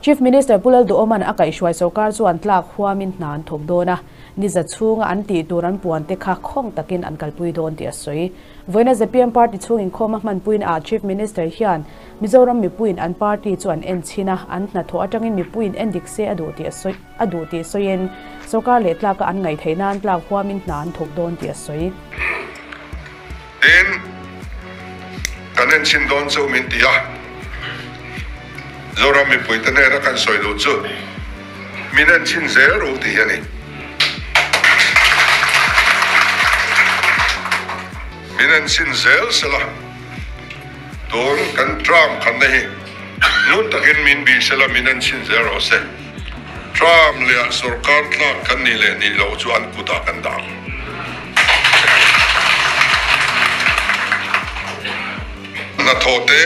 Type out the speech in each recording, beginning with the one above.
Chief Minister Pu Lalduhoma'n a kaihhruai sorkar chuan tlak huamin hna an thawk dawn a, ni za chhunga an tih tur an puan te kha khawng takin an kalpui dawn tih a sawi. Vawiina zpm party chhung inkhawm a hmanpuiin ah Chief Minister hian Mizoram mipuiin an party chu an en chhin a, an hnathawh atangin mipuiin en dik se a duh tih a sawi a duh tih sawiin sorkar leh tlaka an ngaih theih nan tlak huamin hna an thawk dawn tih a sawi. Tin, kan en chhin dawn chu min ti a, Zoram mipuite hnena kan sawi duh chu min en chhin zel ru tih hi a ni. Min en chhin zel sela, tun kan term khanna hi ngun takin min bih sela min en chhin zel rawh se. Term leh sorkar tlak kan nih leh nih loh chu an kutah kan dah ang. Hnathawh te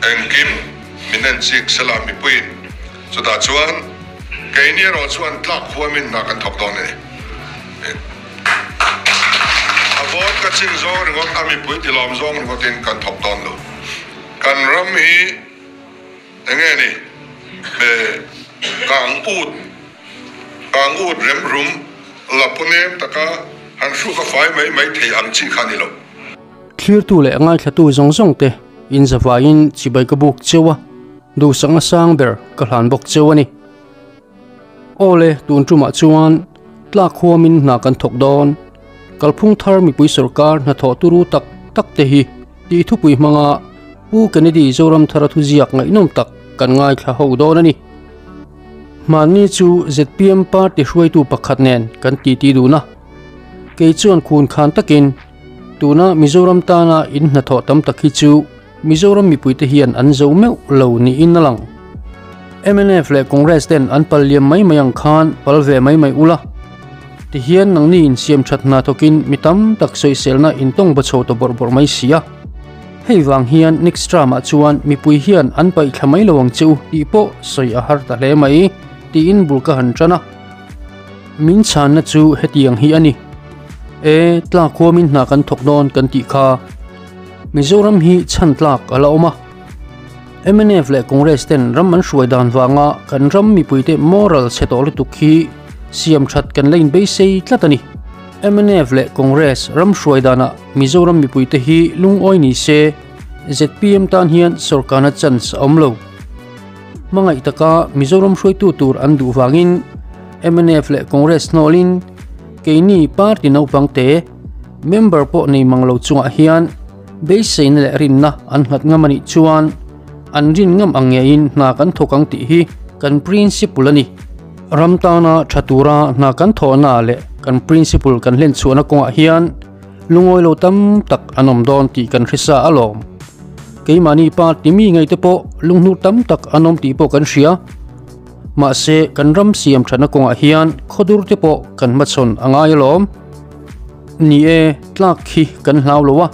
engkim min en chik sela mipuiin chutah chuan keini erawh chuan tlak huamin hna kan thawk dawn a ni. A vote ka chin zawng ringawt a mipui tilawm zawng ringawtin kan thawk dawn lo. Kan ram hi enge ni he kang ut kang ut rem rum la pu nem taka han hruk a fai mai mai thei ang chi kha ni lo. Thlirtu leh ngaithlatu zawng zawng te in zavaiin chibai ka buk cheu a, duhsakna sang ber ka hlan bawk cheu a ni. Aw le, tun tumah chuan tlak huamin hna kan thawk dawn. Kalphung thar mipui sorkar hnathawh turu tak tak te hi tih thupui hmanga Pu Kennedy Zoramthara thuziak ngaihnawm tak kan ngaithla ho dawn a ni. Hmanni chu zpm party hruaitu pakhat nen kan titi dun a, kei chuan khun khan takin tuna Mizoram tana in hnathawh tam tak hi chu Mizoram mipuite hian an zo meuh lo niin a lang. Mnf leh Congress ten an pal liam mai mai ang khan pal ve mai mai ula. Tihian nangni insiam that hna thawkin mi tam tak sawiselna intawng ba chho ta bawrh bawrh mai si a. Hei vang hian next term ah chuan mipui hian an paih thla mai lo ang che u tih pawh sawi a har ta hle mai tiin bul ka han tan a. Min chhanna chu hetiang hi a ni. E, tlak huamin hna kan thawk dawn kan tih kha. Mizoram hi chhan tlak a la awm a. Mnf leh Congress ten ram an hruai dan vanga kan ram mipuite moral chhe tawh lutuk hi siam that kan la inbeisei tlat a ni. Mnf leh Congress ram hruai danah Mizoram mipuite hi lungawi ni se zpm tan hian sorkarna chance a awm lo. Hmangaih taka Mizoram hruaitu tur an duh vangin mnf leh Congress hnawlin keini party naupangte Member pawh nei mang lo chungah hian beiseina leh rinna an nghat ngam a nih chuan an rin ngam ang ngeiin hna kan thawk ang tih hi kan principle a ni. Ram tana tha tura hna kan thawhna leh kan principle kan hlen chhuahna kawngah hian lungawi lo tam tak an awm dawn tih kan hre sa alawm. Keimahni party mi ngaite pawh lunghnur tam tak an awm tih pawh kan hria. Mahse kan ram siam thatna kawngah hian khawdur te pawh kan hmachhawn a ngai alawm. Ni e, tlak khi kan hlau lo a,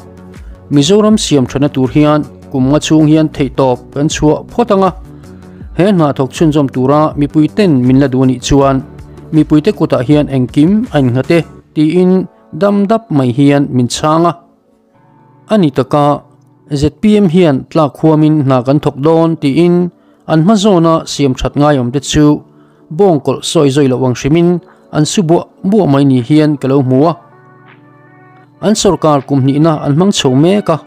Mizoram siam thana tur hian kum nga chhung hian theihtawp kan chhuah phawt ang a, he hna thawk chhunzawm tura mipui ten min la duh anih chuan mipuite kutah hian engkim a innghat e tiin dam dap mai hian min chhang a. A ni taka, zpm hian tlak huamin hna kan thawk dawn tiin an hma zawna siam that ngaiawm te chu bawngkawlh sawi zawi loh ang hrimin an su buah buah mai ni hian ka lo hmu a. An sorkar kum hnihna an hmang chho mek a,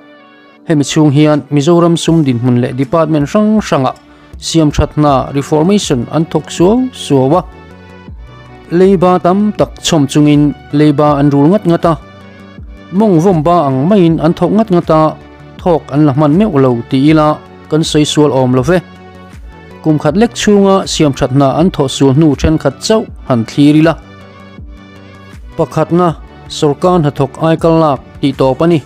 hemi chhung hian Mizoram sum dinhmun leh department hrang hrangah siam that hna reformation an thawk suau suau a. Leiba tam tak chhawm chungin leiba an rul ngat ngat a, mawng vawm ba ang maiin an thawk ngat ngat a, thawk an la hman meuh lo ti ila kan sawi sual awm lo ve. Kum khat lek chhunga siam that hna an thawh sual hnu thenkhat chauh han thlir ila. Pakhatna, sorkar hnathawk aikal lak tih tawp a ni.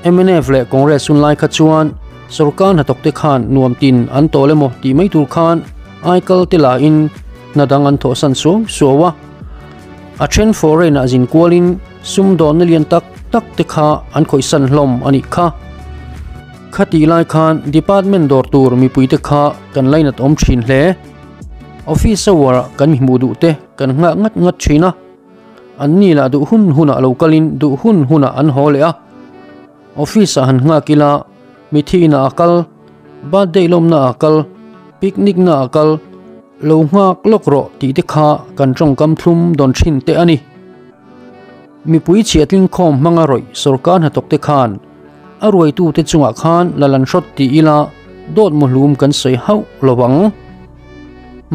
Mnf leh Congress hun lai kha chuan sorkar hnathawk te khan nuam tin an tawl emaw tih mai tur khan aikal te lahin hna dang an thawhsan suau suau a. A then foreign ah zin kualin sumdawnna lian tak tak te kha an khawihsan hlawm a nih kha. Khatih lai khan department dawr tur mipuite kha kan lainat awm thin hle. Office hour ah kan mihmuh duh te kan nghah ngat ngat thin a. An ni lah duh hun hunah lo kalin duh hun hunah an haw leh a. Office ah han nghak ila mithi inah a kal, birthday lawmna ah a kal. Picnic na a kal, lo nghak lawk rawh tih te kha kan tawngkam thlum dawn thin te a ni. Mipui chhiatling khawm hmanga rawih sorkar hnathawk te khan a ruaitute chungah khan la lan hrawt ti ila dawt muhlum kan sawi hauh lo ang.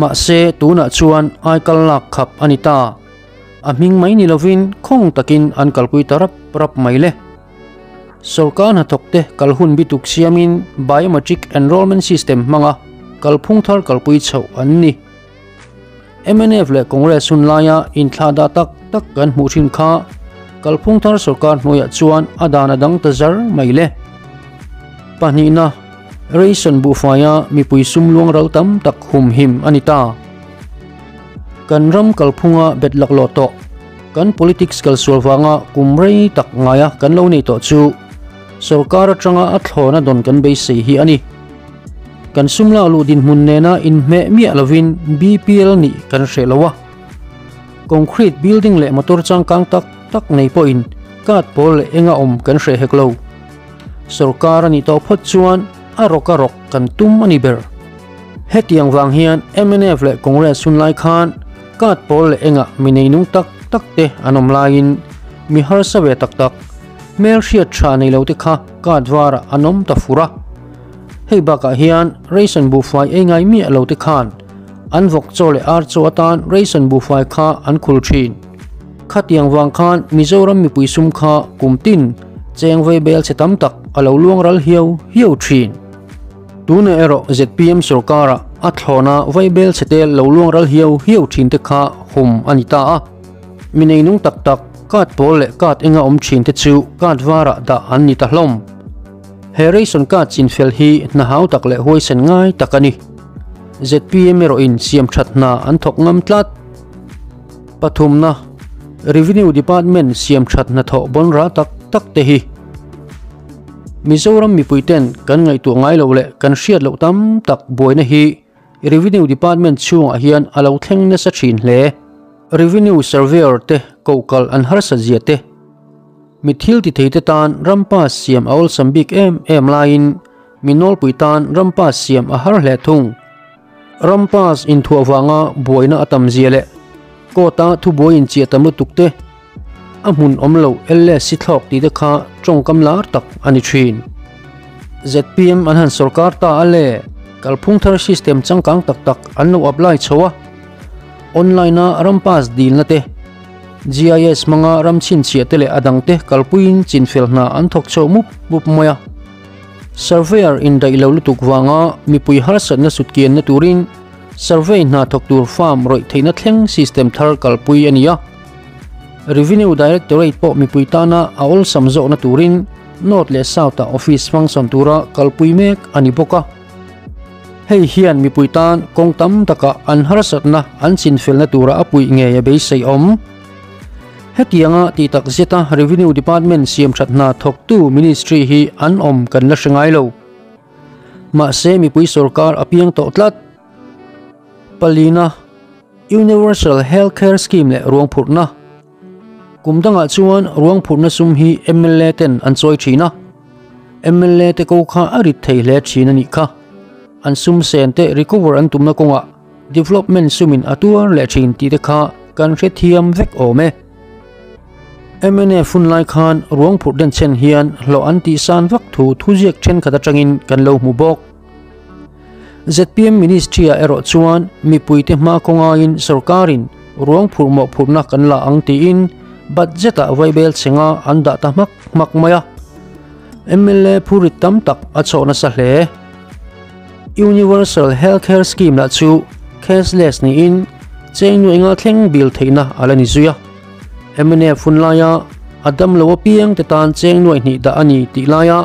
Mahse tunah chuan aikal lak khap a ni ta. A hming mai ni lovin khawng takin an kalpui ta rap rap mai le. Sorkar hnathawkte kal hun bituk siamin Biometric Enrolment System hmanga kalphung thar kalpui chhoh an ni. Mnf leh Congress hun laia inthlahdah tak tak kan hmuh thin kha kalphung thar sorkar hnuaiah chuan a dan a dang ta zar mai le. Pahnihna, Ration buhfaia mipui sum luang ral tam tak humhim a ni ta. Kan ram kalphunga bet laklawh tawh. Kan politics kalsual vanga kum rei tak ngaia kan lo nei tawh chu sorkar atanga a thlawna dawn kan beisei hi a ni. Kan sum lak luh dinhmun nena inhmeh miah lovin BPL nih kan hreh lo a. Concrete building leh motor changkang tak tak nei pawhin card pawl leh enga awm kan hreh hek lo. Sorkar a nih tawh phawt chuan a rawk a rawk kan tum a ni ber. Hetiang vang hian mnf leh Congress hun lai khan card pawl leh engah mi neinung tak tak te an awm laiin mi harsa ve tak tak, hmel hriat tha nei lo te kha card varah an awm ta fur a. Hei bakah hian ration buhfai ei ngai miah lo te khan an vawk chaw leh ar chaw atan ration buhfai kha an khul thin. Khatiang vang khan Mizoram mipui sum kha kum tin cheng vei bel che tam tak a lo luang ral hiau hiau thin. Tuna erawh zpm sorkara a thlawna vaibel chhe lo luang ral hiau hiau thin te kha hum a ni ta a. Mi neinung tak tak card pawl leh card enga awm thin te chu card varah dah an ni ta hlawm. He ration card chinfel hi hna hau tak leh huaisen ngai tak a ni. Zpm erawhin siam that hna an thawk ngam tlat. Pathumna, Revenue Department siam that hna thawh bawn ra tak tak te hi. Mizoram mipuiten kan ngaihtuah ngai loh leh kan hriat loh tam tak buaina hi Revenue Department chhungah hian a lo thleng nasa thin hle. Revenue Surveyor te kokal an harsa zia te, mi thil ti thei te tan rampa siam a awlsam bik em em laiin mi nawlpui tan rampa siam a har hle thung. Rampas inthuah vanga buaina a tam zia leh court-a thubuai inchiah tam lutuk te, A hmun awm lo LSC thlawk tih te kha tawngkam lar tak a ni thin. Zpm an han sorkar ta a le, kalphung thar system changkang tak tak an lo apply chho a. Online a ram pass dilna te, GIS hmanga ram chhinchhiah te leh a dang te kalpuiin chinfel hna an thawk chho mup mup mai a. Surveyor indaih lo lutuk vanga mipui harsatna sutkianna turin survey hna thawk tur farm rawih theihna thleng system thar kalpui a ni a. Revenue Directorate pawh mipui tana a awlsam zawkna turin North leh South-ah office function tura kalpui mek a ni bawk a. Hei hian mipui tan kawng tam takah an harsatna an chinfelna tura a puih ngei a beisei awm. Hetianga tih tak zeta Revenue Department siamthat hna thawktu Ministry hi an awm kan la hre ngai lo. Mahse mipui sorkar a piang tawh tlat. Palina. Universal Health Care Scheme leh ruang phurhna. Kum dangah chuan ruang phurhna sum hi mla ten an chawi thin a. Mla te ko kha a rit thei hle thin a nih kha. An sum sen te recover an tumna kawngah development sumin a tuar leh thin tih te kha kan hrethiam vek awm e. Mnf hun lai khan ruang phurh den chen hian hlawh an tihsan vak thu thuziak thenkhat atangin kan lo hmu bawk. Zpm Ministry-ah erawh chuan mipuite hma kawngaiin sorkarin ruang phurh mawhphurhna kan la ang tiin budget-ah vaibel chhenga an dah ta hmak hmak mai a. Mla phurit tam tak a chawh nasa hle. Universal Healthcare Scheme lah chu cashless niin cheng nuai nga thleng bil theihna a la ni zui a. Mnf hun laia a damlo apiang te tan cheng nuai hnih dah a ni tih laia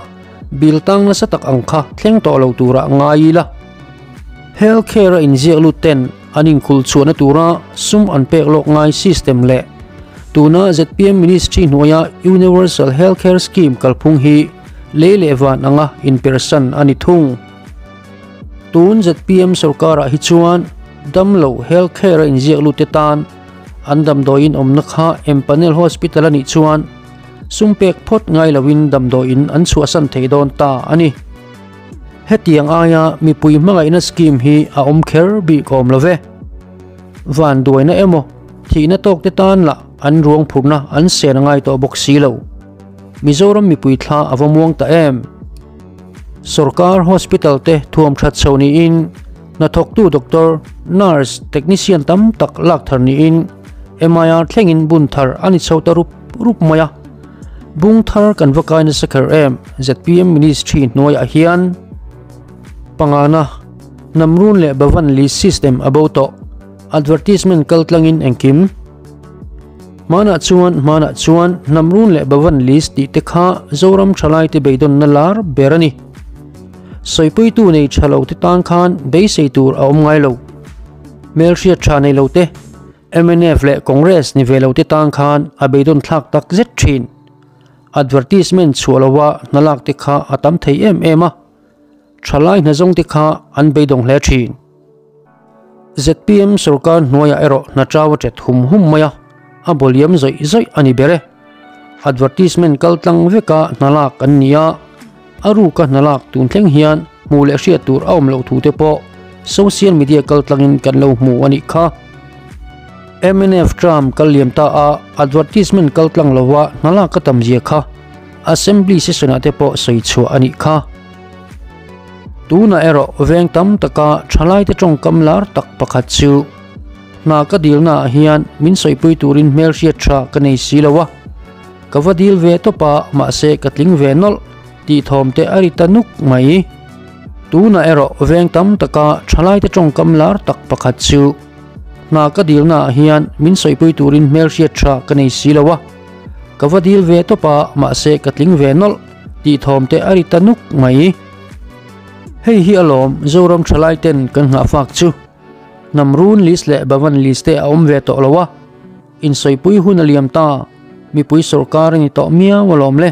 Bill tang nasa tak ang kha thleng tawh lo turah ngai ila. Health care a inziak lut ten an inkhul chhuahna tura sum an pek lawk ngai system leh tuna zpm ministry hnuaia Universal Health Care Scheme kalphung hi lei leh van anga inpersan a ni thung. Tun zpm sorkarah hi chuan damlo health care a inziak lut te tan an damdawiin awmna kha empanel hospital a nih chuan Sum pek phawt ngai loin damdawiin an chhuahsan thei dawn ta a ni. Hetiang aia mipui hmangaihna scheme hi a awm kher bik awm lo ve. Vanduaina emaw thihna tawk te tan lah an ruang phurhna an sen a ngai tawh bawk si lo. Mizoram mipui thla a va muang ta em? Sorkar hospital te thuam that chho niin hnathawktu doctor, nurse, technician tam tak lak thar niin MIR thlengin bun thar a ni chho ta rup rup mai a. Bung thar kan va kai nasa kher em ZPM ministry hnuaiah hian pangana Namrun leh Bhavan list system a bo tawh. Advertisement kal tlangin engkim. Hmanah chuan hmanah chuan Namrun leh Bhavan list tih te kha Zoram thalai te beidawnna lar ber a ni. Sawipuitu nei tha lo te tan khan beisei tur a awm ngai lo. Hmelhriat tha nei lo te, mnf leh Congress ni ve lo te tan khan a beidawn thlak tak zet thin. Advertisement chhuah loha hnalak te kha a tam thei em em a. Thalai hnazawng te kha an beidawng hle thin. Zpm sorkar hnuaiah erawh hna chau a chet hum hum mai a, a bawliam zawih zawih a ni ber e. Advertisement kal tlang veka hna lak an ni a, a ruka hna lak tun thleng hian hmuh leh hriat tur a awm loh thu te pawh social media kal tlangin kan lo hmu a nih kha. Mnf term kal liam ta a, advertisement kal tlang lova hna lak a tam zia kha Assembly session ah te pawh sawi chhuah a nih kha. Tunah erawh veng tam taka thalaite tawngkam lar tak pakhat chu hna ka dilna ah hian min sawipui turin hmelhriat tha ka nei si lo a, ka va dil ve tawp a mahse ka tling ve nawlh tih thawm te a ri ta nuk mai. Tunah erawh veng tam taka thalaite tawngkam lar tak pakhat chu hna ka dilna ah hian min sawipui turin hmelhriat tha ka nei si lo a, Ka va dil ve tawp a, mahse ka tling ve nawlh tih thawm te a ri ta nuk mai. Hei hi alawm Zoram thalai ten kan nghah fak chu. Hnam run list leh Bhavan list te a awm ve tawh lo a, insawipui hun a liam ta, mipui sawrkar a ni tawh miau alawm le.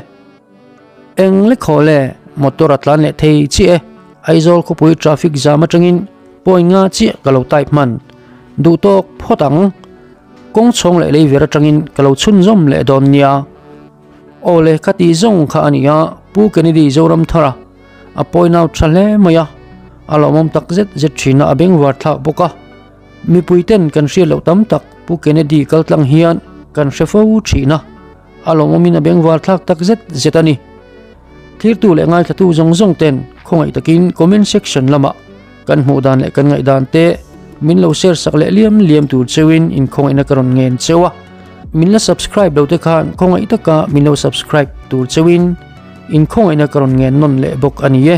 Eng le khaw le, motor a tlan leh thei chiah e, Aizawl khawpui traffic jam atangin point nga chiah ka lo type hman. Duh tawk phawt ang. Kawng chhawng leh lei ver atangin ka lo chhunzawm leh dawn nia. Aw le ka tih zawng kha a ni a, Pu Kennedy Zoramthara a point out tha hle mai a, a lawmawm tak zet zet thin a, a bengvar thlak bawk a. Mipui ten kan hriat loh tam tak Pu Kennedy kal tlang hian kan hre fo thin a, a lawmawmin a bengvar thlak tak zet zet a ni. Thirtu leh ngaithlatu zawng zawng ten khawngaih takin comment section lamah kan hmuh dan leh kan ngaihdan te min lo share sak leh liam liam tur cheuin in khawngaihna ka rawn ngen cheu a. Min la subscribe lo te khan khawngaih taka min lo subscribe tur cheuin in khawngaihna ka rawn ngen nawn leh bawk a ni e.